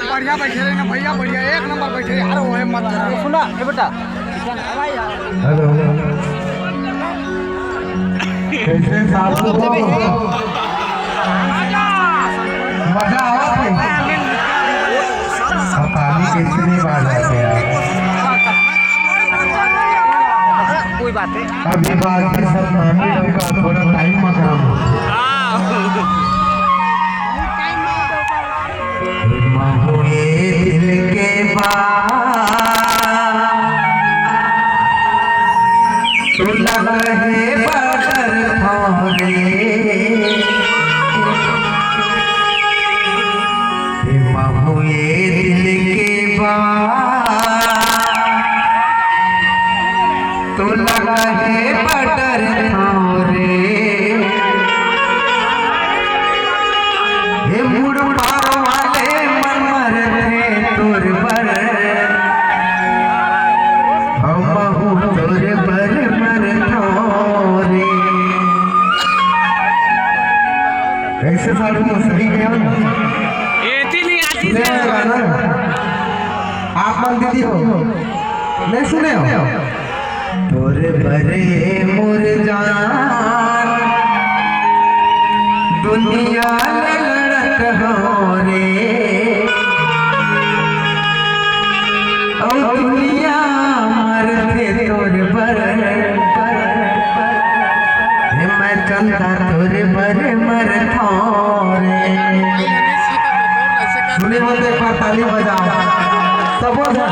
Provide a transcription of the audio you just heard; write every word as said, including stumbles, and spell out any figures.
बढ़िया बैठे रहे ना भैया, बढ़िया, एक नंबर बैठे यार, वो है मत करो। सुना, ए बेटा। हेलो। कैसे सासू हो? मजा आवत है? पता नहीं कैसे नहीं बाज आते यार। कोई बात है। अभी बात है, सब मामी लोग का थोड़ा टाइम में काम हो। महुए दिल के बात, तू लग रहे बॉर्डर थोरे। महुए दिल के बात, तो लगा है बॉर्डर थोरे। हे मुड़ पार वाले मन मरथे तोर बर, हमहू तोर बर मरथो रे। कैसे साढ़ू, सही गया? एती नहीं आती सुने से। वाला गाना। आप मन दीदी हो, नहीं सुने हो? तोर बरे मोर जान, दुनिया ले लड़त हो रे। ओ दुनिया मरथे तोर बर, हे मैं चंदा तोर बर मरथो रे। सुने हो तो एक बार ताली बजाओ, सबो झन।